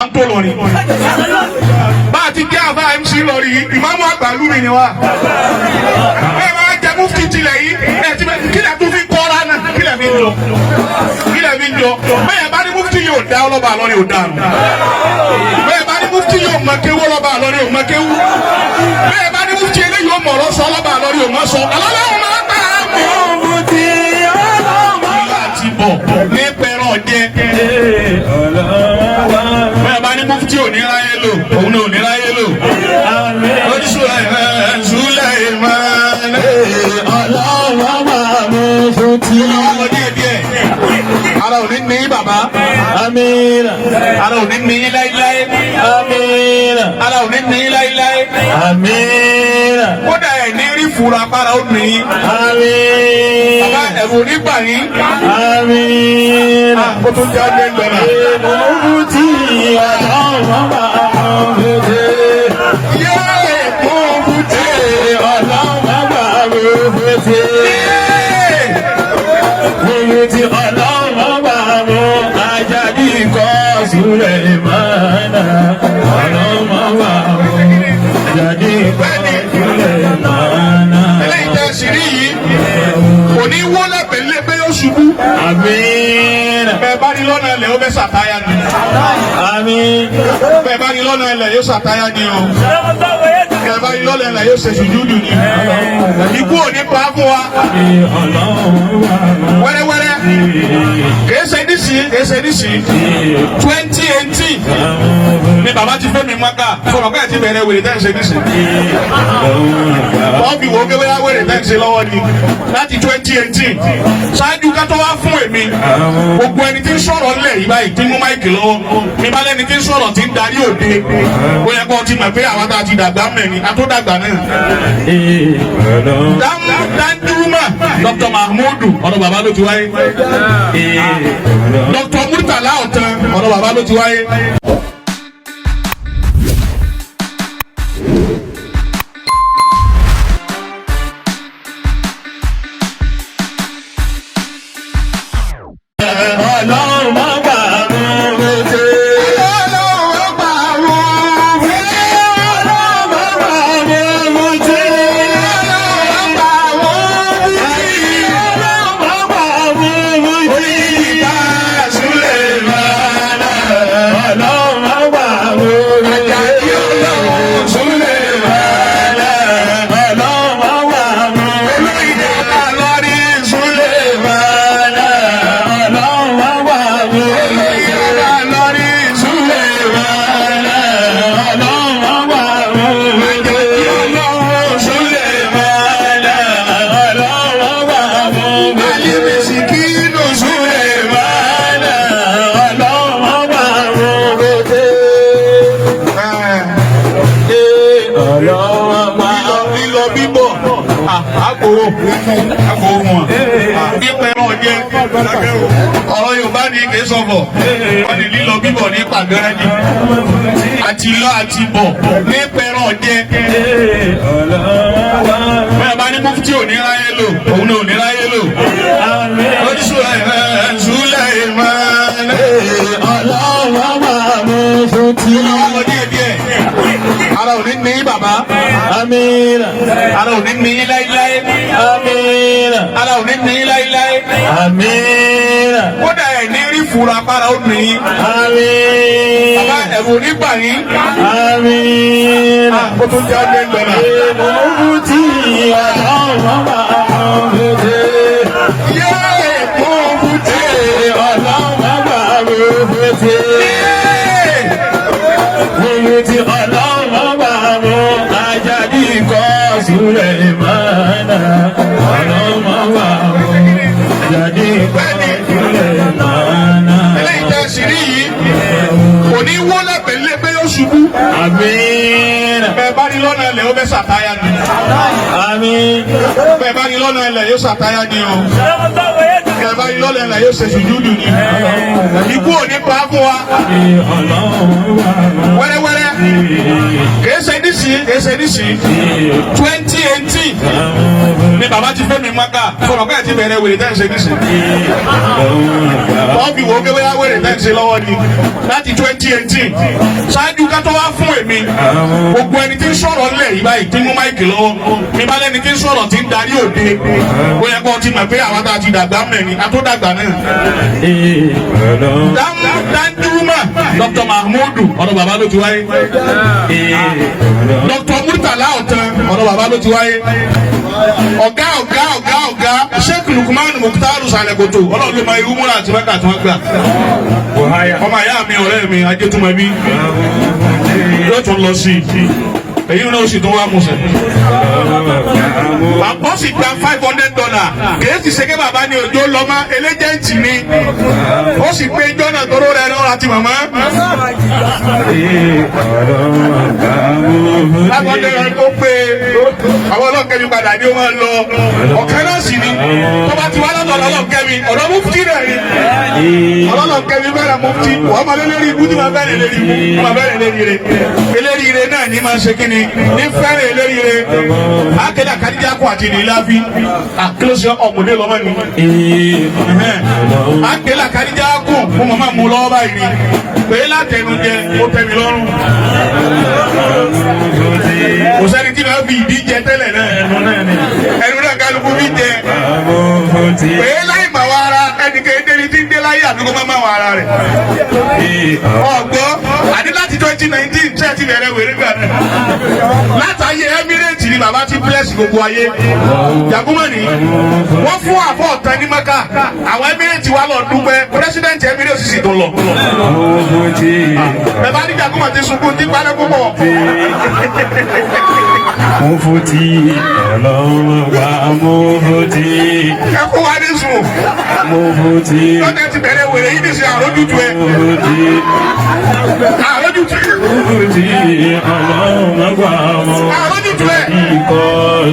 Ń tó lọrin. Bá a ti jẹ́ àbá MC lọrin yìí, ìmáàmù àgbà lúmi ni wá. Bẹ́ẹ̀ máa jẹ mufti tilẹ̀ yìí, ẹ̀ ti bẹ́ kílẹ̀ tún fi kọ́ra náà, kílẹ̀ fi ń jọ. Kílẹ̀ fi ń jọ. Bẹ́ẹ̀ bá ní mufti yóò dá ọlọ́ba lọ́rin ò dáa nù. Bẹ́ẹ̀ bá ní mufti yóò mọ kéwú, ọlọ́ba lọ́rin ò mọ kéwú. Bẹ́ẹ̀ bá ní mufti eléyìí ó mọ̀ ọ̀rọ̀ sọ, ọlọ́ba lọ́rin ò mọ̀ sọ. Alọ́lọ́run máa gbà á mọ̀ àti bọ̀ ní pẹ̀rọ jẹ. Bẹ́ẹ̀ bá ní mufti ò ní ráyé lò, òun náà ò ní ráyé lò. Lójú Sulaiman. Ọlọ́run máa mú fún tí. Lọ díẹ̀ díẹ̀. Ara ò ní ní bàbá. Àmín. Ara ò ní ní láíláí. Àmín. Ara ò ní ní láíláí. Àmín. Kódà ẹ̀ ní rí fura para ó ní. Àmín. Bàbá, ẹ̀rù ò ní bà yín. Àmín. Kó tó jáde gbọ̀nà. Mufti, Ọlọ́run máa mú fún tí. Yéé, mufti. Ọlọ́run máa mú fún tí. Mufti, Ọlọ́run máa mú Ajadi kọ́ Sulemana. Ọlọ́run máa mú Ajadi kọ́ Sulemana. Eléyìí tẹ́ ẹ sì rí yìí, kò ní wó lẹ́pẹ̀lẹ́ pé yóò ṣubú. Àmín. Bẹ́ẹ̀ bá ní lọ́nà ilẹ̀, ó fẹ́ ṣàtáyà ni. Àmín. Bẹ́ẹ̀ bá ní lọ́nà ilẹ̀, yóò ṣàtáyà ni o. Bẹ́ẹ̀ bá ní lọ́nà ilẹ̀, yóò ṣe sùjúdù ni. Ikú ò ní pa fún wa. Wẹ́rẹ́wẹ́rẹ́. Kìí ṣe nísìnyí, kìí ṣe nísìnyí. 2018 ni bàbá ti fẹ́ mi mọ́ká. Sọ̀rọ̀ bẹ́ẹ̀ ti bẹ̀rẹ̀ wèrè tẹ́ ń ṣe nísìnyí. Wọ́n fi wo kébé wèrè tẹ́ ń ṣe lọ́wọ́ ni. Láti 2018. Ṣáájú ká tó wá fún èmi. Gbogbo ẹni tí ń sọ̀rọ̀ ńlẹ̀ yìí báyìí tí ń mú mic lọ́wọ́. Mi bá lẹ́ni tí ń sọ̀rọ̀ tí ń darí òde. Ó yẹ kó o ti mọ̀ pé àwọn tá a ti dàgbà mẹ́rin, a tó dàgbà náà. Danjuma Dr. Mahmudu, ọ̀dọ̀ bàbá ló ti wáyé. Dr. Murtala Ọ̀tàn, ọ̀dọ̀ bàbá ló ti wáyé. Ọlọ́run máa gbà mú létí. Ọlọ́run gbà wọ́n. Ọlọ́run máa gbà mú létí. Ọlọ́run gbà wọ́n. Ọlọ́run máa gbà mú létí. Ìgbà Sulemana. Ọlọ́run máa gbà mú létí. Àjàdí Ọlọ́run Sulemana. Ọlọ́run máa gbà mú Olóyè Alọ́rí Sulemana. Ọlọ́run máa gbà mú Olóyè Alọ́rí Sulemana. Ọlọ́run máa gbà mú Àjàdí Ọlọ́run Sulemana. Ọlọ́run máa gbà mú Alimisikinu Sulemana. Ọlọ́run máa gbà mú létí. Ọlọ́run máa Lílọ lílọ bíbọ̀ àgbòrò àgbòrò wọn. Nípa ẹran jẹ ọ̀rọ̀ Yorùbá ní kì í sọ̀fọ̀. Wọ́n ní lílọ bíbọ̀ ní pàgẹ́rẹ́ ni. Àti lọ àti bọ̀ nípa ẹran jẹ. Bẹ́ẹ̀ bá ní mufti ò ní ráyé lò, òun náà ò ní ráyé lò. Lójú Sulaiman. Ọlọ́run máa mú fún tí. Lọ díẹ̀ díẹ̀. Ara ò ní ní bàbá. Àmín. Ara ò ní ní láíláí. Àmín. Ara ò ní ní láíláí. Àmín. Kódà ẹ̀ ní rí fura para ó ní. Àmín. Bàbá, ẹ̀rù ò ní bà yín. Àmín. Kó tó jáde gbọ̀nà. Mufti, Ọlọ́run máa mú létí. Yéé, mufti. Ọlọ́run máa mú létí. Mufti, Ọlọ́run máa mú Ajadi kọ́ Sulemana. Ọlọ́run máa mú Ajadi kọ́ Sulemana. Eléyìí tẹ́ ẹ sì rí yìí, kò ní wó lẹ́pẹ̀lẹ́ pé yóò ṣubú. Àmín. Bẹ́ẹ̀ bá ní lọ́nà ilẹ̀, ó fẹ́ ṣàtáyà ni. Àmín. Bẹ́ẹ̀ bá ní lọ́nà ilẹ̀, yóò ṣàtáyà ni o. Bẹ́ẹ̀ bá ní lọ́nà ilẹ̀, yóò ṣe sùjúdù ni. Ikú ò ní pa fún wa. Wẹ́rẹ́wẹ́rẹ́. Kìí ṣe nísìnyí. nísìnyí, kìí ṣe nísìnyí. 2018 ni bàbá ti fẹ́ mi mọ́ká fọlọ́ kẹ́ ẹ̀ ti bẹ̀rẹ̀ wèrè tẹ́ ń ṣe nísìnyí. Wọ́n fi wò ó kébé wèrè tẹ́ ń ṣe lọ́wọ́ ni láti 2018 ṣáájú ká tó wá fún èmi. Gbogbo ẹni tí ń sọ̀rọ̀ ńlẹ̀ yìí báyìí tí ń mú máìkì lọ́wọ́ mi bá lẹ́ni tí ń sọ̀rọ̀ tí ń darí òde, ó yẹ kó ti mọ̀ pé àwọn tá a ti dàgbà mẹ́rin a tó dàgbà náà. Danjuma Dr. Mahmudu, ọ̀dọ̀ bàbá ló ti wáyé. Dr. Murtala Ọ̀tàn, ọ̀dọ̀ bàbá ló ti wáyé. Ọ̀gá ọ̀gá ọ̀gá ọ̀gá Sheikh Lukman Mukhtar Salekoto, ọlọ́run ló máa irú múra àti mẹ́ta tí wọ́n gbà. Ọmọ ìyá mi, ọ̀rẹ́ mi, Ajétúmọ̀bí yóò tún lọ sí i, èyí náà ó sì tún wá musẹ̀. Bàbá sì gba $500, kìí sì ṣe ké bàbá ni òjò lọ́mọ ẹlẹ́jẹ̀ntì ni, ó sì pé jọ́nà tó rẹ̀ lọ́ra ti màmá. 500 ó pé àwọn ọlọ́kẹ́mi padà ní ó máa lọ. Ọ̀kẹ́ náà sì ni tó bá ti wá lọ́dọ̀ ọlọ́kẹ́mi, ọ̀dọ́ mufti rẹ̀ ni ọlọ́kẹ́mi bẹ̀rẹ̀ mufti. Wọ́n máa lé lérí ibú tí máa bẹ̀rẹ̀ lérí ibú, máa bẹ̀rẹ̀ lérí ire. Eléri ire náà ní máa ṣe kíni ní fẹ́rẹ̀ eléri ire. Akéde àkàdíjà kó àti ìlàfi àkílóṣe ọmọdé lọ́mọ ni akéde àkàdíjà kó fún màmá mu lọ́wọ́ báyìí ni pé látẹnujẹ ó tẹ́ mi lọ́rùn. Kò sẹ́ni tí màá fi ìdí jẹ tẹ́lẹ̀ náà, ẹnu náà kálukú fi jẹ pé láì mà wá ara ẹnìkan ẹdẹni tí ń dé láyé àdúgbò má má wà ara rẹ̀ ọgbọ́ àdé láti 2019 tí ẹ ti bẹ̀rẹ̀ wèrè gbà náà. Látàyè Emirates ni bàbá ti bless gbogbo ayé. Jagunmọ́ni wọ́n fún àfọ̀ ọ̀tán ní Maka, àwọn Emirates wà lọ dúpẹ́, president Emirates sì tún lọ. Bàbá ní Jagunmọ́ ti sunkún tí parẹ́ púpọ̀. Mufti, ọlọ́run wa mufti. Ẹ kó wa ní sùn. Mufti. Lọ́tẹ̀ ti bẹ̀rẹ̀ wèrè yìí ní sẹ́ àrójútu ẹ. Mufti. Àrójútu. Mufti, ọlọ́run wa mufti. Àrójútu ẹ. Ikọ̀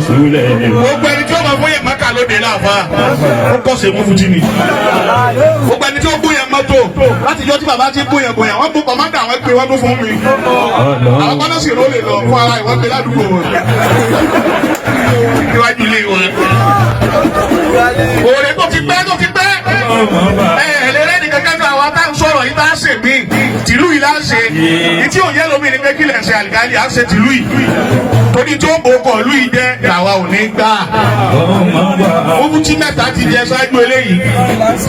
sulẹ̀. Gbogbo ẹni tí ó máa fún yẹn Maka lóde náà fa ó kọ́ sí mufti ni. Gbogbo ẹni tí ó gún yẹn mọ́tò láti jọ́ tí bàbá ti gún yẹn gún yẹn, wọ́n bú kọ̀mọ́dà, àwọn pé wọ́n bú fún mi. Àwọn kọ́nà sì rólè lọ fún ara ìwọ́n gbé ládùúgbò wọn níwájú ilé wọn. Òòrè tó ti pẹ́ tó ti pẹ́. Ẹ ẹlẹ́rẹ́ ní kankan tó àwọn tá à ń sọ̀rọ̀ yìí tá a ṣe mí tìlú yìí là ń ṣe. Ìtí òye lómi ni pé kí lẹ̀ ń ṣe àlìkálì à ń ṣe tìlú yìí. Torí tí ó bò kọ̀ ìlú yìí jẹ́ làwa ò ní gbà. Mufti mẹ́ta ti jẹ ṣáájú eléyìí.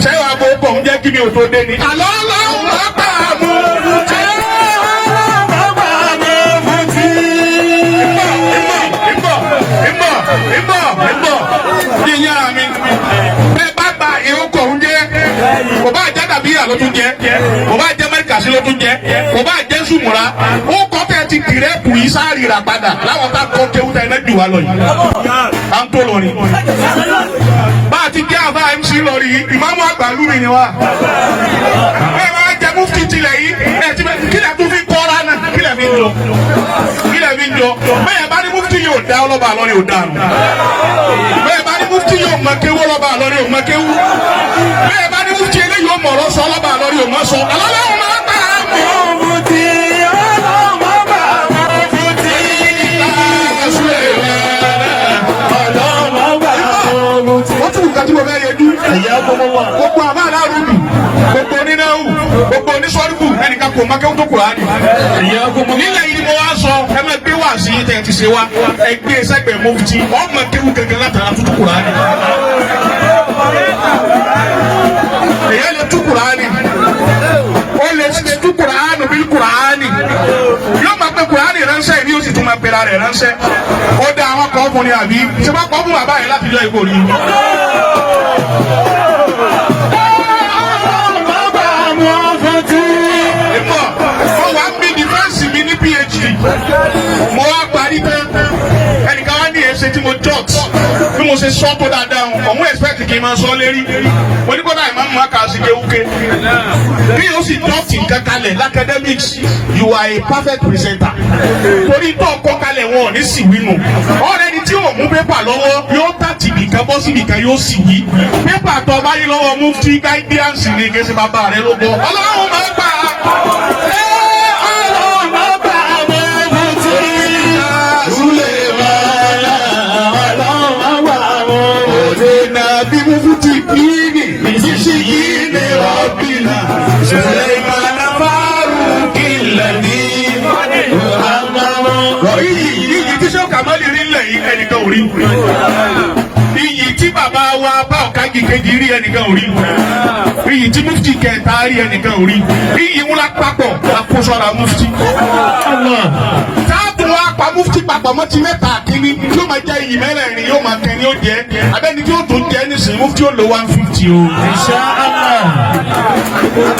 Ṣé wàá bò kọ̀ ń jẹ́ kí mi ò tó dé ni? Àlọ́ ọlọ́run ló pa mú. Ìbọ̀ ìbọ̀ ìbọ̀ ìbọ̀ ní yàrá mi. Bẹ́ẹ̀ bá ba ìrókò ń jẹ́, kò bá jẹ́ dàbí ìyá ló tún jẹ́, kò bá jẹ́ mẹ́ríkàsí ló tún jẹ́, kò bá jẹ́ sùmùrà. Ó kọ́ tẹ́ ti dìrẹ́pù yìí sáré rà padà láwọn tá a kọ́ kéwú tá iná jù wá lọ yìí. À ń tó lọ ni. Bá a ti jẹ́ àbá MC lọ rí ìmáàmù àgbà lúmi ni wa. Bẹ́ẹ̀ máa jẹ mufti tilẹ̀ yìí, ẹ̀ ti bẹ́ kílẹ̀ tún fi kọ́ra náà, kílẹ̀ fi ń jọ. Kílẹ̀ fi ń jọ. Bẹ́ẹ̀ bá ní mufti yóò dá ọlọ́ba àlọ́rin ò dáa nù. Bẹ́ẹ̀ bá ní mufti yóò mọ kéwú, ọlọ́ba àlọ́rin ò mọ kéwú. Bẹ́ẹ̀ bá ní mufti eléyìí ó mọ̀ ọ̀rọ̀ sọ, ọlọ́ba àlọ́rin ò mọ̀ sọ. Ọlọ́run máa gbà á mọ̀. Mufti, ọlọ́run wa mufti. Ọlọ́run wa mufti. Wọ́n tún nǹkan tí mo fẹ́ yẹjú. Gbogbo àbá alárùbù, gbogbo onínáwù, gbogbo onísọ́rùbù, ẹnìkan kò mọ kéwú tó Kùránì. Nílẹ̀ yìí ni mo wá sọ, ẹ máa gbé wá sí tẹ̀ ti ṣe wá, ẹ gbé sẹ́gbẹ̀ẹ́ mufti, ọmọ kéwú gẹ́gẹ́ látara tútù Kùránì. Èyàn lè tú Kùránì, ó lè tú Kùránì bí Kùránì yóò máa pe Kùránì ránṣẹ́ ìbí, ó sì tún máa pera rẹ̀ ránṣẹ́. Ó dá àwọn kan fún ni àbí ṣé bá kọ́ fún bàbá yẹn láti jọ ìkórè. Ìmọ̀ mo wà ń bí dífẹ́ǹsì mi ní PhD, mo wá parí tán, ẹnìkan wá ní èsè tí mo jot bí mo ṣe sọ tó dáadáa o, òun expect kí n máa sọ lérí. Mo ní kódà ìmáàmù máa kà á sí kéwúké bí o sì jot nǹkan kalẹ̀ l'academics, you are a perfect presenter, torí tó kọ́ kalẹ̀ wọn ò ní sì wí nù. Ọ̀rẹ́ni tí ò mú pépà lọ́wọ́ yóò tà tìbì kan bọ́ síbì kan yóò sì wí pépà tó bá yí lọ́wọ́ mufti guidance ni kí ẹ ṣe bàbá rẹ ló bọ́. Ọlọ́run máa gbà á. Ọlọ́run wa mufti. ẹnìkan ò rí. Iyì tí bàbá wa bá ọ̀kájì kejì rí, ẹnìkan ò rí. Iyì tí mufti kẹta rí, ẹnìkan ò rí. Iyì ńlá papọ̀ la kó sọ́ra mufti. Táàtù wa pa mufti papọ̀ mọ́ ti mẹ́ta kínní tí ó máa jẹ́ iyì mẹ́rẹ̀ẹ̀rin, yóò máa kẹ́ni ó jẹ́ abẹ́ni tí ó tún jẹ́ nísìnyí. Mufti ó lo 150 o. Insha Allah.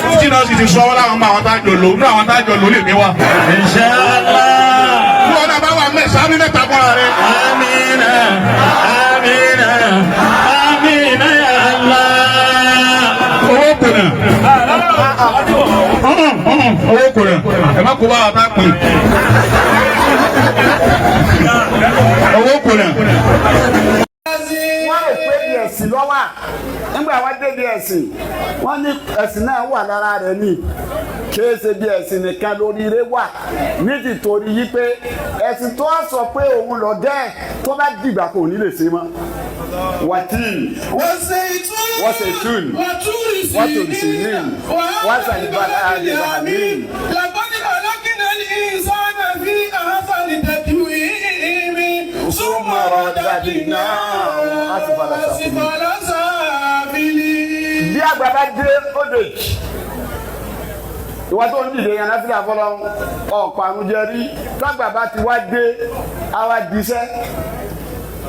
Mufti náà sì ti sọ ọ́ láwọn ọmọ àwọn tá a jọ lò nínú àwọn tá a jọ lò lè mi wá. Insha Allah. Bí wọn náà bá wà mẹ́sàn-án mẹ́ta fúnra rẹ̀. Amina. Amina. Amina ya Allah. Owó kùnà, owó kùnà, ẹ má kó bá wa bá pè owó kùnà. Wọ́n rò pé bí ẹ̀sìn lọ́wọ́ nígbà wọ́n débi ẹ̀sìn, wọ́n ní ẹ̀sìn náà wà lára rẹ̀ ní kìí ṣe bí ẹ̀sìn nìkan lóríire wà ní tìtorí yí pé ẹ̀sìn tó sọ pé òun lọ dẹ́ tó bá dìgbà kò ní lè ṣe mọ́ wàtíìn. والزيتون. والزيتون. وطور وطور سينين. سينين. وهذا وهذا البلد البلد الأمين. الأمين. لقد خلقنا الإنسان في أحسن تقويم ثم رددناه أسفل سافلين. أسفل سافلين. Bí àgbà bá dé òdèjì, ìwà tó ń dìde yẹn láti àfọlọ́ ọ̀pọ̀ àrùn jẹ rí. Tágbà bá ti wá dé, àwa diṣẹ́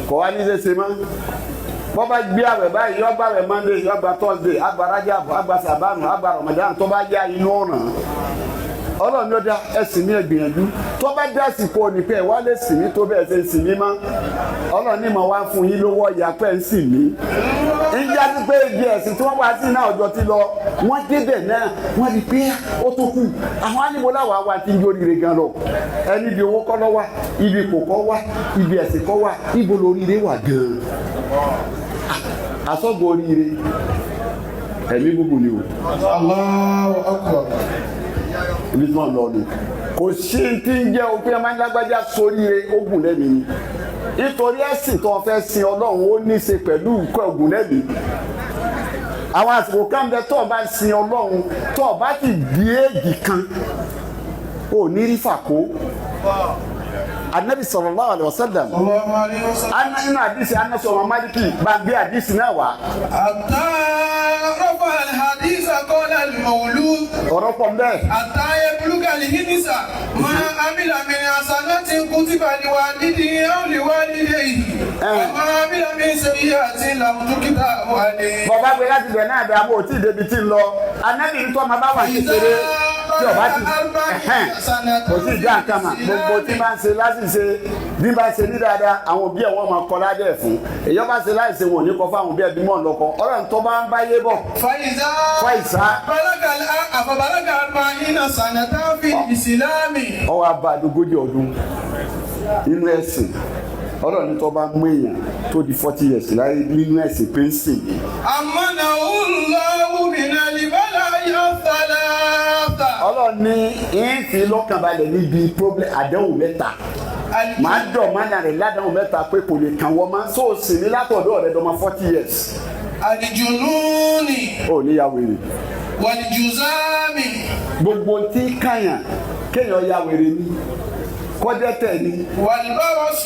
kọ̀ wá ní ṣe mọ́. Bọ́ bá gbé àwẹ̀ báyìí, yọ gbà àwẹ̀ Monday, yọ gba Thursday, àgbà Rajab, àgbà Sàbánu, àgbà Ramadan. Tó bá yá inú ọ̀ràn, Ọlọ́run ló dá ẹ̀sìn mi, ẹ̀gbìyànjú. Tó bá dá àsìkò ní pé ẹ̀ wá lè sìn mí tó bẹ́ẹ̀ ṣe ń sìn mí mọ́, Ọlọ́run ní mo wá fún yín lówó ọ̀yà pẹ́ ń sìn mí. Ń jáde pé ibi ẹ̀sìn tí wọ́n wá sí náà, ọjọ́ ti lọ. Wọ́n débẹ̀ náà, wọ́n rí pé ó tó kù. Àwọn ánìmọ́láwà wa ti ń jóríire gan lọ. Ẹni ibi owó kọ́ lọ́ wà, ibi kò kọ́ wà, ibi ẹ̀sìn kọ́ wà, ibo lóríire wà gan-an? Asọ́gbọ̀ oríire, ẹ̀mí gbogbo ni o. Allahu Akbar. Ibi tí wọ́n lọ ni kò sí tí ń jẹ́ òpin ọmọ alágbájá sóríire, ogun lẹ́mìí ni. Nítorí ẹ̀sìn tó fẹ́ sin Ọlọ́run, ó ní í ṣe pẹ̀lú nǹkan ogun lẹ́mìí. Àwọn àsìkò kan bẹ tó o bá ń sin Ọlọ́run, tó o bá ti di éèjì kan, ò ní rí fàkó. Anabi sallallahu alaihi wasallam, Sallallahu alayhi wa sallam. Ana inú àdìsí anásọ̀rọ̀ Májíkì bá gbé àdìsí náà wá. حتى رفع الحديث قال المولود Ọ̀rọ̀ pọ̀ mbẹ́. حتى يبلغ الهنس ما عمل من حسنة كتب لوالده أو لوالديه وما عمل من سيئة لم تكتب عليه. Bàbá gbé láti bẹ̀ náà dàbò tí ìdèbí ti ń lọ. Anábì ń tọ́ ọmọ bá wà kékeré tí ọba ti ẹ̀hẹ́n, kò sí ìjà nǹkan mà. Gbogbo tí bá ń ṣe láti ṣe, bí bá ń ṣe ní dáadáa, àwọn òbí ẹ̀ wọ́n máa kọ́ ládẹ́ fún. Èyí bá ṣe láìṣe, wọn ò ní kọ́ fáwọn òbí ẹ̀ bí mọ̀ ń lọkọ. Ọlọ́run tó bá ń báyé bọ̀. فإذا فإذا بلغ فبلغ 40 سنة في الإسلام. Ọwọ́ abá 40 ọdún nínú ẹ̀sìn. Ọlọ́run tó bá mú èèyàn tó di 40 years láyé nínú ẹ̀sìn pé ń sìn yìí, أمنه الله من البلاء الثلاثة. Ọlọ́run ní ìfi lọ́kànbalẹ̀ níbi problem àdánwò mẹ́ta. Màá dọ̀ mánà rẹ̀ ládánwò mẹ́ta pé kò lè kàn wọ́n máa sóòsì ní látọ̀dọ̀ rẹ̀ dọ́mọ 40 years. الجنون. Ó ní ya wèrè. والجزام. Gbogbo tí kàyàn kéèyàn ya wèrè ni, kọ́dẹ́tẹ̀ ni, والبرص.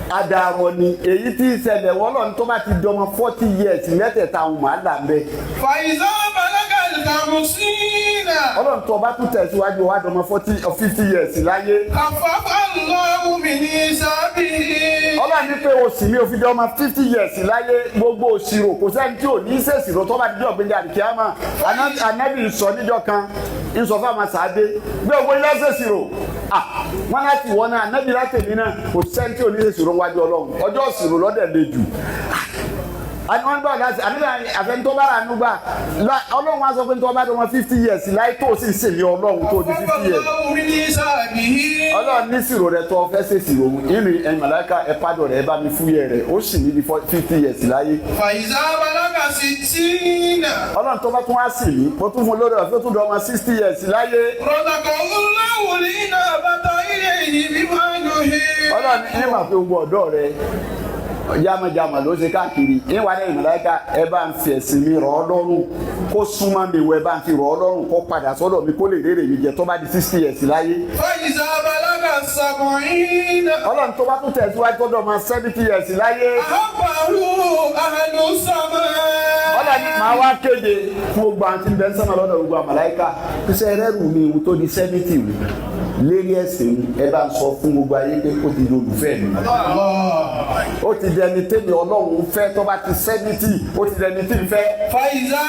Adarọ ni. Èyí tí ìṣẹ̀lẹ̀ wọ́n lọ́ni tó bá ti dọ́mọ 40 years, mẹ́tẹ̀ẹ̀ta àwọn màá là ń bẹ. فإذا بلغ 50. Ọlọ́run tó bá tún tẹ̀síwájú wá dọ́mọ 40 or 50 years láyé, خفف الله من حسابه. Ọlọ́run ní pé o sì ní òfin dọ́mọ 50 years láyé, gbogbo òṣìrò, kò sẹ́ni tí ò ní í ṣèṣirò tó bá dijọ́ gbẹ̀ngàn àdìkíámà. Anábì sọ níjọ́ kan, ń sọ fún àwọn sàádé gbé owó ilé ṣèṣirò. Ah, wọn láti wọ́n náà, anábì láti èmi náà, kò sẹ́ni tí ò ní í ṣèṣirò wájú Ọlọ́run. Ọjọ́ òṣìrò lọ́dẹ̀ le jù. Àni wọn gbọ́ láti àní àfẹnutọ́ bá rà nùgbà. Ọlọ́run wá sọ pé nítorí ọba tó wọn 50 years láyé tó sì ń sèmi Ọlọ́run tó di خفف 50 years, الله من حسابه. Ọlọ́run ní sìrò rẹ tó fẹ́ ṣèṣì òun ìrìn ẹ̀yìn màláìka ẹ̀ pádọ̀ rẹ̀ ẹ bá mi fúyẹ́ rẹ̀, ó sì ní di 50 years láyé. فإذا بلغ 60. Ọlọ́run tó bá tún wá sí mi, mo tún fún lórí ọ̀fẹ́ tó dọ̀ ọmọ 60 years láyé, رزقه الله الإنابة إليه بما يحب. Ọlọ́run ní mà fi gbogbo ọ̀dọ́ rẹ jámàjámà ló ṣe káàkiri ìwà lẹ́yìn màláìka ẹ bá ń fi ẹ̀sìn mi rọ̀ ọ́ lọ́rùn, kó súnmọ́ mi wọ, ẹ bá ń fi rọ̀ ọ́ lọ́rùn, kó padà sọ́dọ̀ mi, kó lè rèrè mi jẹ tó bá di 60 years láyé. فإذا بلغ السبعين Ọlọ́run tó bá tún tẹ̀síwájú tó dọ̀mọ 70 years láyé. أحبه أهل السماء. Ọlọ́run ní màá wá kéde fún gbogbo àwọn tí ń bẹ ń sánmà lọ́dọ̀ gbogbo àmàláìka iṣẹ́ rẹ́rù mi ìwú tó di 70 wù lérí ẹ̀sìn mi, ẹ bá ń sọ fún gbogbo ayé pé ó ti di olùfẹ́ mi, ó ti dẹni tẹ́mi Ọlọ́run fẹ́. Tó bá ti 70, ó ti dẹni tí ń fẹ́. فإذا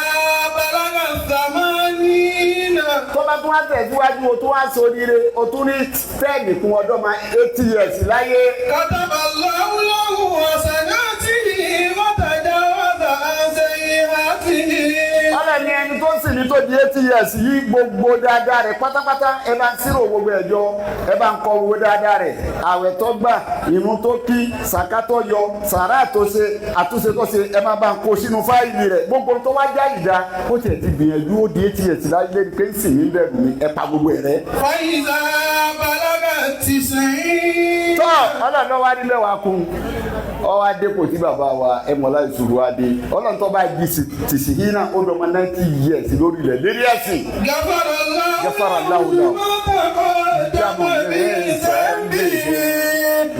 بلغ الثمانين Tó bá tún wá tẹ̀síwájú, o tún wá sóríire, o tún ní 10 kún ọdọ́ máa 80 years láyé. كتب الله له حسناته وتجاوز عن سيئاته. Ọlọ́run ní ẹni tó sì ní tó di 80 years yìí, gbogbo dáadáa rẹ̀ pátápátá, ẹ bá ń sírò gbogbo ẹ̀jọ́, ẹ bá ń kọ gbogbo dáadáa rẹ̀, àwẹ̀ tó gbà, ìrun tó kí, sàká tó yọ, sàrà tó ṣe, àtúnṣe tó ṣe, ẹ má bá ń kó sínú fáìlì rẹ̀. Gbogbo tó wá já ìdá, ó tiẹ̀ ti gbìyànjú, ó di 80 years láyé lẹ́nu pé ń sì ní bẹ̀rù mi, ẹ pa gbogbo ẹ̀ rẹ́. فإذا بلغ التسعين Tọ́ Ọlọ́run lọ́wọ́ adílẹ̀ wa kún ọwọ́ adépò tí bàbá wa ẹ̀mọ́lá ìṣòro adé. Ọlọ́run tó bá di tìṣì yìí náà, ó dọ̀mọ́ 90 years lórí ilẹ̀ lérí ẹ̀sìn. غفر الله غفر الله له ما تقدم من ذنبه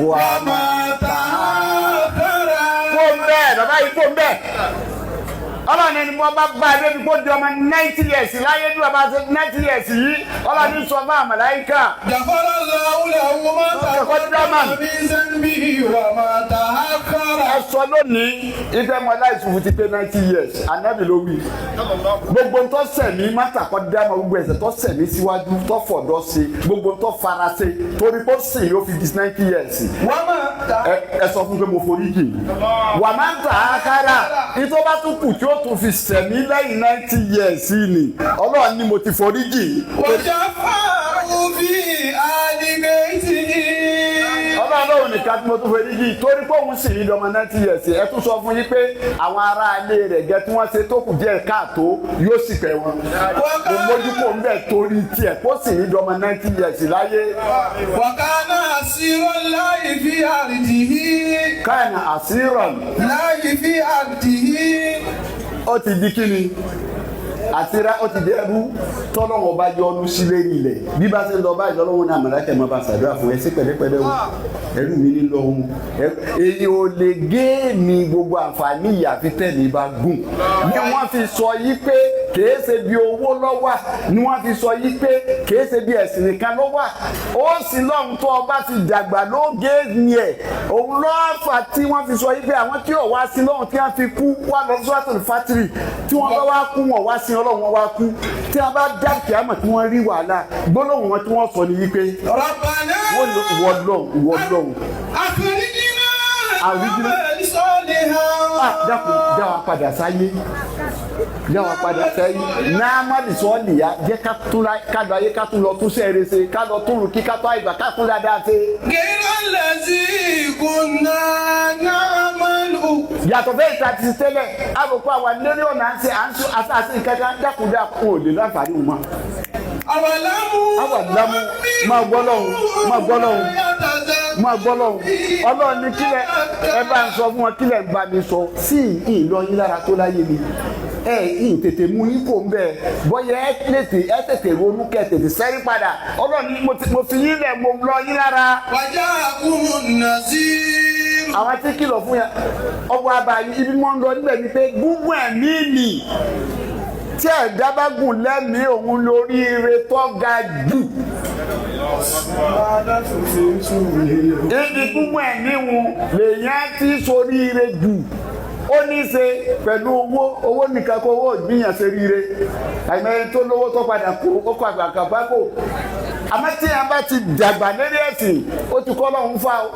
وما تأخر. Kó bẹ́ẹ̀, bàbá yìí kó bẹ́ẹ̀. Ọlọ́run ẹni wọ́n bá bá a débi kó di ọmọ 90 years láyé, bí bàbá ṣe 90 years yìí, Ọlọ́run sọ fún àmàláyíkà. غفر الله له ما تقدم من ذنبه وما تأخر. Ẹ sọ lónìí ìfẹ́ mọ́lá ìṣòfò ti pé 90 years. Ànábì ló wí. Gbogbo tó sẹ̀mí mátàkọ́ dáná, gbogbo ẹ̀ṣẹ̀ tó sẹ̀mí síwájú, tó fọ̀dọ́ ṣe, gbogbo tó fara ṣe, torí kó sì yóò fi di 90 years. وما Ẹ ẹ sọ fún pé mo forí jì. Wà máa ń tà á kára ìtọ́ bá tún kù tí ó tún fi sẹ̀mí lẹ́yìn 90 years ni, Ọlọ́run ni mo ti forí jì. وشفعه في آل بيته. Ọlọ́run lóhùn nìkan tí mo tún forí jì, torí pé òun sì ní dọmọ 90 years. Ẹ tún sọ fún yín pé àwọn ará ilé rẹ̀ gẹ́ tí wọ́n ṣe tó kù díẹ̀ káàtó, yóò sì pẹ̀ wọn. Mo mójú kò ń bẹ̀ torí tiẹ̀ kó sì ní dọmọ 90 years láyé. وكان أسير الله في أرضه. كان أسيرا الله في أرضه. Ó ti di kíni àtìrá, ó ti di ẹrú tọ́lọ́wọ́n bá yọnu sí lérí ilẹ̀. Bí bá ṣe ń lọ báyìí, lọ́lọ́wọ́n ní àmàlàkẹ́ máa bá ṣàdúrà fún ẹ sí pẹ̀lẹ́pẹ̀lẹ́ o, ẹrú mi ní lọ́hùn. Èyí ò lè gé mi gbogbo àǹfààní ìyàfi tẹ̀lé bá gùn ni wọ́n fi sọ yí pé kìí ṣe bí owó lọ́wà, ni wọ́n fi sọ yí pé kìí ṣe bí ẹ̀sìn nìkan ló wà. Ó sì lọ́hùn tó ọba ti dàgbà ló gé ni ẹ̀ òun lọ́ọ̀fà tí wọ́n fi sọ yí pé àwọn tí ò wá sí lọ́hùn tí wọ́n fi kú wá lọ sọ́tò fátìrì, tí wọ́n bá wá kú, wọn wá sí Ọlọ́run, wọn wá kú, tí wọ́n bá dá kíámọ̀ tí wọ́n rí wàhálà, gbólóhùn wọn tí wọ́n sọ ni wípé ربنا wọ́n lọ ìwọ lọ́hùn, ìwọ lọ́hùn. أخرجنا أخرجنا. نعمل صالحا. Ah, dákun, dá wa padà sáyé, dá wa padà sáyé náàmàdì sọ́ọ̀lì ya, jẹ́ ká tún ká lọ ayé, ká tún lọ tún sẹ́ẹ̀rẹ́ ṣe, ká lọ tún rù kí ká tó àìgbà, ká tún dáadáa ṣe. غير الذي كنا نعمل. Yàtọ̀ fẹ́ ìta ti tẹ́lẹ̀, àbùkù àwa lórí ọ̀nà à ń ṣe à ń sún àṣàṣe nǹkan kan. Dákun, dákun, ò lè láǹfààní wọn mọ́. أولم أولم máa gbọ́ lọ́hùn, máa gbọ́ lọ́hùn, máa gbọ́ lọ́hùn. Ọlọ́run ní kílẹ̀ ẹ bá ń sọ fún wọn, kílẹ̀ ń bá mi sọ sí ìlọ yín lára tó láyé mi, ẹ yìí tètè mú yín kò ń bẹ, bọ́yá ẹ tètè ronú kẹ tètè sẹ́rí padà. Ọlọ́run ní mo fi yín lẹ̀, mo lọ yín lára. وجاءكم النذير. Àwọn tí kìlọ̀ fún yẹn ọgbọ́n abayí ibi mọ́ ń lọ níbẹ̀ ni pé gúngún ẹ̀mí mi tí ẹ̀dá bá gùn lẹ́mìí òun lórí ire tó ga jù. Ibi gúngún ẹ̀mí wọn lèyàn ti sórí ire jù, ó ní í ṣe pẹ̀lú owó. Owó nìkan kó owó ìgbìyàn ṣe ríire, àìmọye tó lówó tó padà kú, ó kọ àgbà kàbákò. Àmọ́ tí a bá ti dàgbà lérí ẹ̀sìn, ó ti kọ́ lọ́hún fà ó.